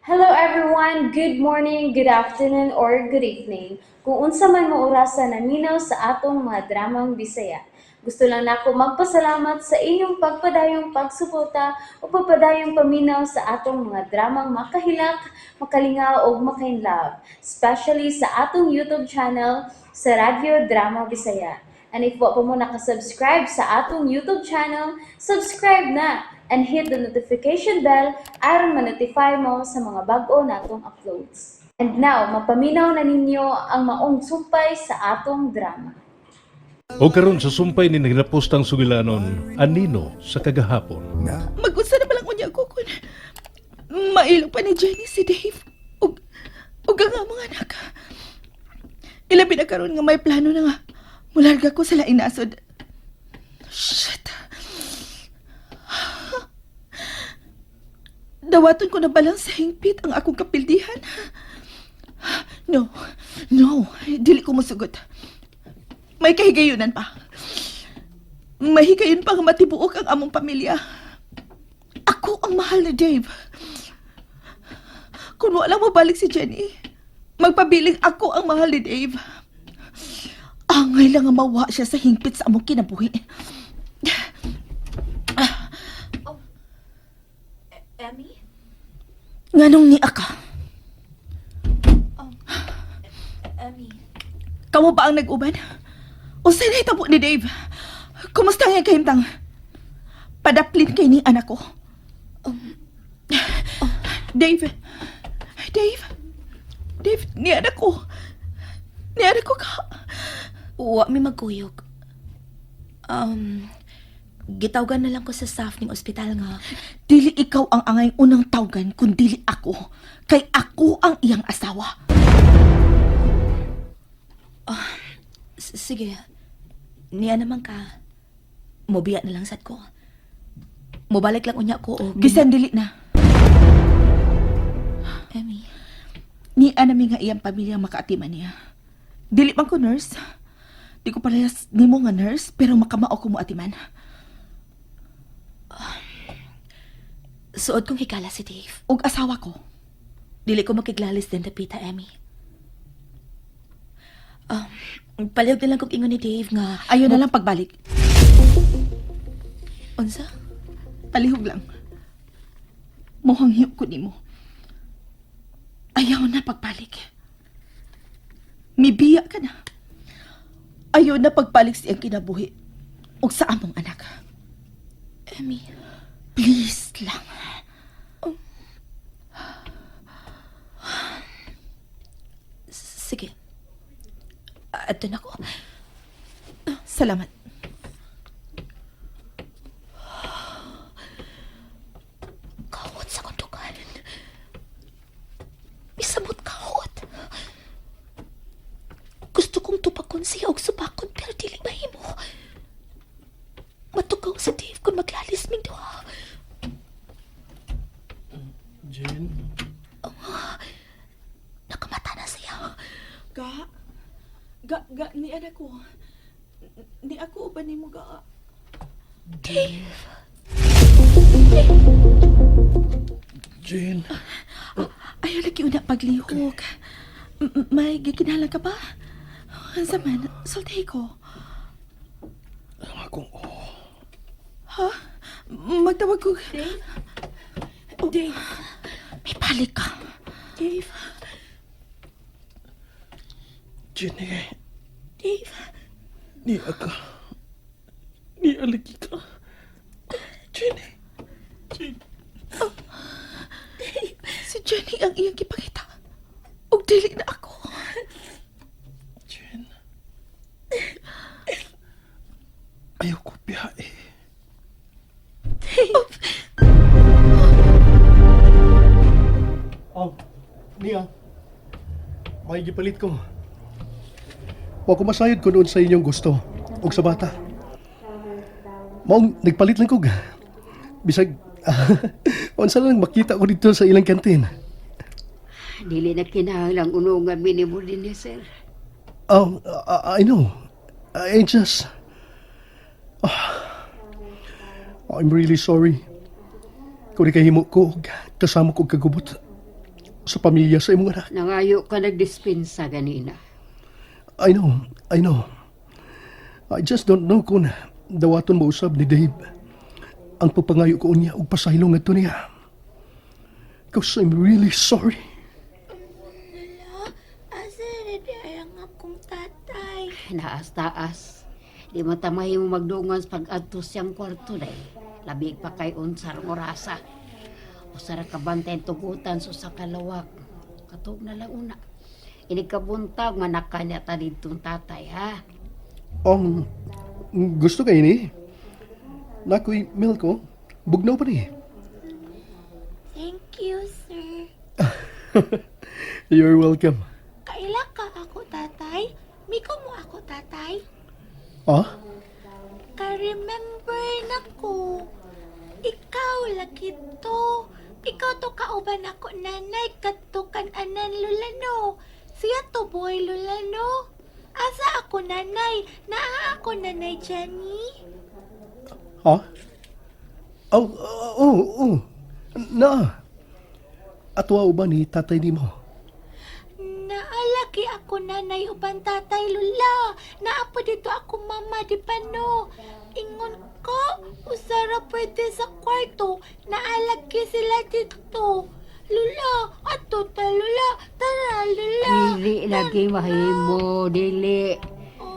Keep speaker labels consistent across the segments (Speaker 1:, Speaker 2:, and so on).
Speaker 1: Hello everyone! Good morning, good afternoon, or good evening. Kung unsa man mo orasa naminaw sa atong mga dramang Bisaya. Gusto lang nako magpasalamat sa inyong pagpadayong pagsuporta o pagpadayong paminaw sa atong mga dramang makahilak, makalingaw ug makainlove, especially sa atong YouTube channel sa Radyo Drama Bisaya. And if wa pa mo nakasubscribe sa atong YouTube channel, subscribe na and hit the notification bell aron ma-notify mo sa mga bag-o natong uploads. And now, mapaminaw na ninyo ang maong sumpay sa atong drama.
Speaker 2: O karon sa sumpay ni nagapostang sugilanon, anino sa kagahapon.
Speaker 3: Mag-unsa na ba lang unya ko kun mailo pa ni Jenny si Dave ug ang among anak. Ilabi na karon nga may plano na nga mularga ko sa laing nasod. Shit. Dawaton ko na ba lang sa hingpit ang akong kapildihan? No, no, dili ko musugot. May kahigayunan pa. Mahigayon pa nga matibuok ang among pamilya. Ako ang mahal ni Dave. Kung wala mo balik si Jenny, magpabiling ako ang mahal ni Dave. Angay lang nga mawa siya sa hingpit sa among kinabuhi.
Speaker 4: Emmy?
Speaker 3: Nganong ni ka?
Speaker 4: Emmy.
Speaker 3: Kamo ba ang nag-uban? Unsay nahitabo ni Dave? Kumusta nga kahimtang? Padaplin kay ni anak ko. Dave. Dave. Dave, ni anak ko. Ni anak ko ka.
Speaker 4: Wa mi magkuyog. Gitawgan na lang ko sa staff ning ospital nga.
Speaker 3: Dili ikaw ang angay unang tawgan kun dili ako. Kay ako ang iyang asawa.
Speaker 4: Sige. Niya naman ka. Mobiya na lang sad ko. Mobalik lang unya ko og
Speaker 3: Bisan dili na.
Speaker 4: Emmy.
Speaker 3: Ni anami nga iyang pamilya makaatiman niya. Dili man ko nurse. Di ko parehas nimo nga nurse, pero makamao ko mo atiman.
Speaker 4: Suod kong hikala si Dave.
Speaker 3: Og asawa ko.
Speaker 4: Dili ko makiglalis din dapita, Emmy. Palihog na lang kog ingon ni Dave nga
Speaker 3: Ayaw na lang pagbalik.
Speaker 4: Unsa?
Speaker 3: Palihog lang. Muhang ko nimo. Ayaw na pagbalik. Mibiya ka na. Ayaw na pagbalik sa iyang kinabuhi. Og sa among anak.
Speaker 4: Emmy.
Speaker 3: Please lang.
Speaker 4: Sige. Adto na ko.
Speaker 3: Salamat.
Speaker 4: Kahot sa kondukan. Misamot kahot. Gusto kong tupakon siya og supakon pero dili mahimo. Matugaw sa Dave kung maglalis ming duha.
Speaker 5: Jen?
Speaker 4: Nakamata na siya.
Speaker 3: Ga? Ga, ga, ni anak ko. Ni ako ba ni mo ga?
Speaker 4: Dave!
Speaker 5: Jen?
Speaker 3: Ayaw lagi una paglihok. May gikinahanglan ka ba? Unsa man, sultihi ko.
Speaker 5: Ang akong oh.
Speaker 3: Ha? Magtawag ko.
Speaker 4: Dave?
Speaker 3: Oh,
Speaker 4: Dave!
Speaker 3: May balik ka.
Speaker 4: Dave!
Speaker 5: Jenny,
Speaker 4: Dave!
Speaker 5: ni ka. Ni alagi ka. Jenny. Jenny.
Speaker 3: Si Jenny ang iyang gipangita. Ug dili na ako.
Speaker 5: Jen. Ayaw ko biyahe.
Speaker 3: Dave!
Speaker 5: Oh, niya. May gipalit ko. Wa ko masayod kung sa inyong gusto og sa bata. Maong nagpalit lang kog. Bisag unsa lang makita ko dito sa ilang kantin.
Speaker 6: Dili na kinahanglang unungan minimo din ni sir.
Speaker 5: Oh, I know. I just... Ah, I'm really sorry. Kung kahimo ko, kasama ko kagubot. Sa pamilya sa imong anak.
Speaker 6: Nangayo ka nagdispensa ganina.
Speaker 5: I know, I know. I just don't know kung dawaton mo usab ni Dave. Ang pagpangayo ko niya og pasaylo ngadto niya. Because I'm really sorry.
Speaker 3: Lala, asa na di ang akong tatay?
Speaker 6: Naas-taas. Di man ta mahimo magdungan sa pag-adto siyang kwarto day. Labi pa kay unsar orasa. Usa ra ka bantay tugutan sa usa ka lawak. Katog na lang una. Inig ka buntag manaka niya ta didtong tatay ha.
Speaker 5: Gusto kay ni? Nakoy milk ko. Bugnaw pa ni.
Speaker 3: Thank you, sir.
Speaker 5: You're welcome.
Speaker 3: Kaila ka ako, tatay? Miko mo ako, tatay?
Speaker 5: Ah?
Speaker 3: Ka-remember na ko. Ikaw lagi to. Ikaw to kauban ako nanay katukan anan lulano. Siya to boy lulano. Asa ako nanay? Naa ako nanay Jenny?
Speaker 5: Ha? Oh, oh, oh, oh. Na. Atwa ba ni tatay nimo?
Speaker 3: Naalaki ako nanay uban tatay lula. Naapo dito ako mama di pa no. Ingon ko, usara pwede sa kwarto. Naalaki sila dito. Lula, ato ta lula, tara lula.
Speaker 6: Dili lagi mahimo dili.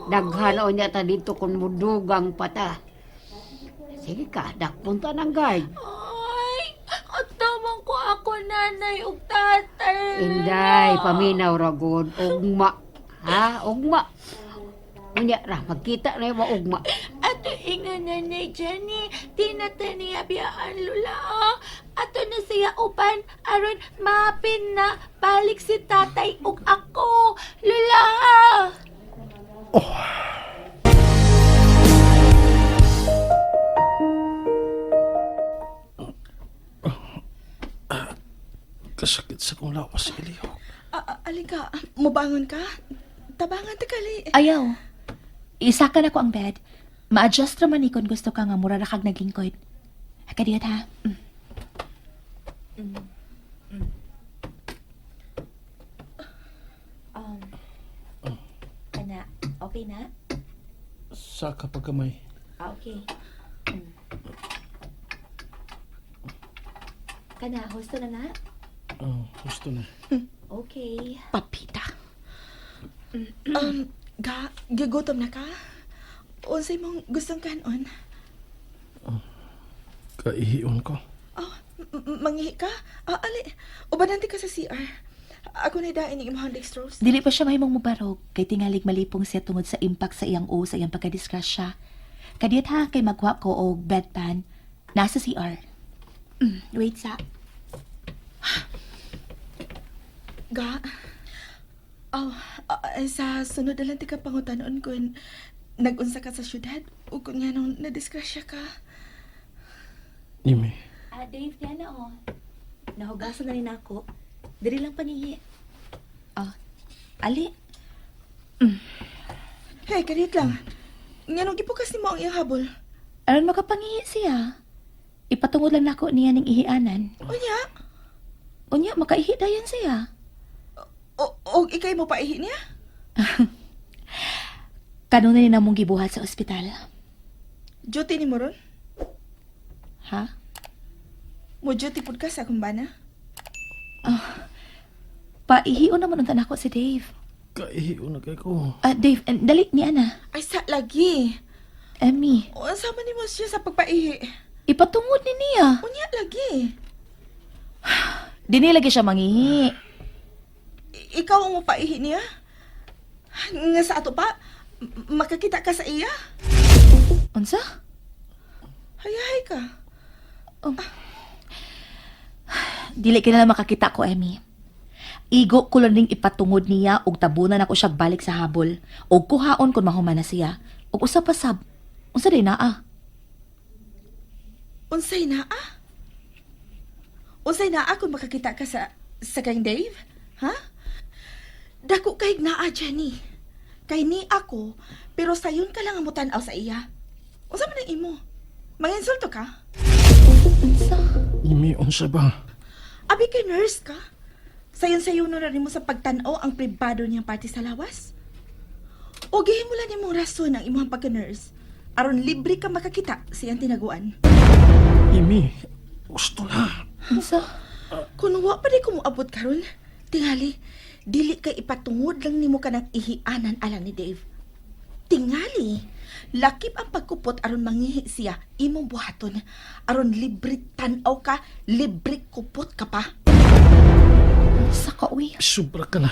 Speaker 6: Daghan unya ta dito kun mudugang pa ta. Sige ka, dakpon ta ng guard.
Speaker 3: Ay, ataman ko ako nanay ug tatay.
Speaker 6: Inday, paminaw ra gud ugma. Ha, ugma. Unya ra magkita na mo ugma.
Speaker 3: Ato ingon nanay Jenny, di na ta niya biyaan lula. Ato na siya uban aron maapin na balik si tatay ug ako. Lula.
Speaker 7: Kasakit sa kong lawas, Elio.
Speaker 3: Alika, mubangon ka? Tabangan ta kali.
Speaker 4: Ayaw. Isa ka na ko ang bed. Ma-adjust ra man ni kung gusto ka nga mura ra kag naglingkod. Kadiyot ha. Kana, okay na?
Speaker 7: Sa kapagkamay.
Speaker 4: Ah, okay. Kana, husto na na?
Speaker 7: Oh, gusto na.
Speaker 4: Okay.
Speaker 3: Papita. Ga, gigutom na ka? Unsay mong gustong kanon?
Speaker 7: Kaihion ko.
Speaker 3: Oh, manghi ka? Ah, ali, ubanan ka sa CR. Ako na dain ang imong dextrose.
Speaker 4: Dili pa siya mahimong mubarog kay tingalig malipong siya tungod sa impact sa iyang o sa iyang pagkadisgrasya. Kadiyot ha kay magwa ko og bedpan nasa CR. Wait sa.
Speaker 3: Ga. Oh, sa sunod na lang ti ka pangutanon kung nag-unsa ka sa syudad o kung nga nung nadisgrasya ka.
Speaker 7: Ime.
Speaker 4: Ah, Dave, yan na oh. Nahugasan na rin ako. Dili lang panihi. Ah, ali.
Speaker 3: Hey, kadiyot lang. Nga nung gipukas nimo ang iyang habol.
Speaker 4: Aron makapangihi siya. Ipatungod lang nako niya ning ihianan.
Speaker 3: Unya,
Speaker 4: Unya, makaihi dayon siya.
Speaker 3: o, o ikay mo paihi niya?
Speaker 4: Kanunay na mong gibuhat sa ospital.
Speaker 3: Duty ni mo ron?
Speaker 4: Ha?
Speaker 3: Mo duty pud ka sa akong bana?
Speaker 4: Paihion naman unta nako si Dave.
Speaker 7: Kaihion na kay ko.
Speaker 4: Ah, Dave, dali ni ana.
Speaker 3: Ay, sa lagi.
Speaker 4: Emmy,
Speaker 3: O, unsa man nimo siya sa pagpaihi?
Speaker 4: ipatungod ni niya.
Speaker 3: Unya lagi.
Speaker 4: Dini lagi siya mangihi.
Speaker 3: Ikaw ang mapaihi niya? Nga sa ato pa, makakita ka sa iya?
Speaker 4: Unsa?
Speaker 3: Hayahay ka.
Speaker 4: Dili ka na lang makakita ko, Emmy. Igo ko lang ning ipatungod niya og tabunan ako siya balik sa habol. Og kuhaon kon mahuman na siya. Og usa pa sab. Unsa day naa?
Speaker 3: Unsay naa? Unsay naa kung makakita ka sa kang Dave? Ha? Dako kay naa, Jenny. Kay ni ako, pero sayon ka lang ang mutan-aw sa iya. Unsa man ang imo? Manginsulto ka?
Speaker 4: Unsa?
Speaker 7: Ime, unsa ba?
Speaker 3: Abi kay nurse ka? Sayon-sayon na rin mo sa pagtan-aw ang pribado niyang parte sa lawas? O gihimulan nimong rason ang imong pagka-nurse aron libre ka makakita sa iyang tinaguan.
Speaker 7: Imi, gusto na.
Speaker 4: Unsa?
Speaker 3: Kung wa pa di ko moabot karon, tingali, dili kay ipatungod lang nimo kanang ihianan alang ni Dave. Tingali, lakip ang pagkupot aron mangihi siya imong buhaton aron libre tan-aw ka, libre kupot ka pa.
Speaker 4: Unsa ka, uy?
Speaker 7: Sobra ka na.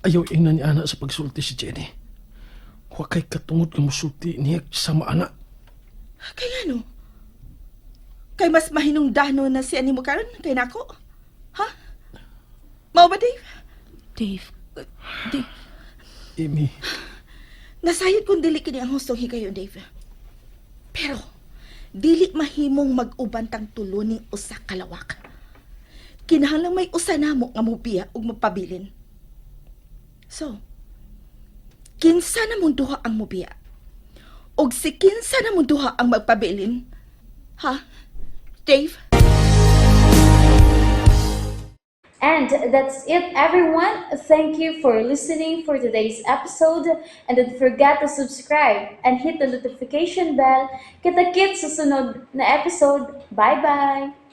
Speaker 7: Ayaw ingnan ni ana sa pagsulti si Jenny. Wa kay katungod nga musulti niya sama ana.
Speaker 3: Kay ano? Kay mas mahinungdano na siya nimo karon kay nako? Ha? Mao ba, Dave?
Speaker 4: Dave. Dave.
Speaker 7: Imi,
Speaker 3: Nasayod kung dili kini ang hustong higayon, Dave. Pero, dili mahimong mag-uban tang tulo ning usa ka lawak. Kinahanglang may usa namo nga mobiya ug mapabilin. So, kinsa na mong duha ang mobiya? Og si kinsa na mong duha ang magpabilin? Ha? Dave?
Speaker 1: And that's it, everyone. Thank you for listening for today's episode. And don't forget to subscribe and hit the notification bell. Kita-kits sa sunod na episode. Bye-bye!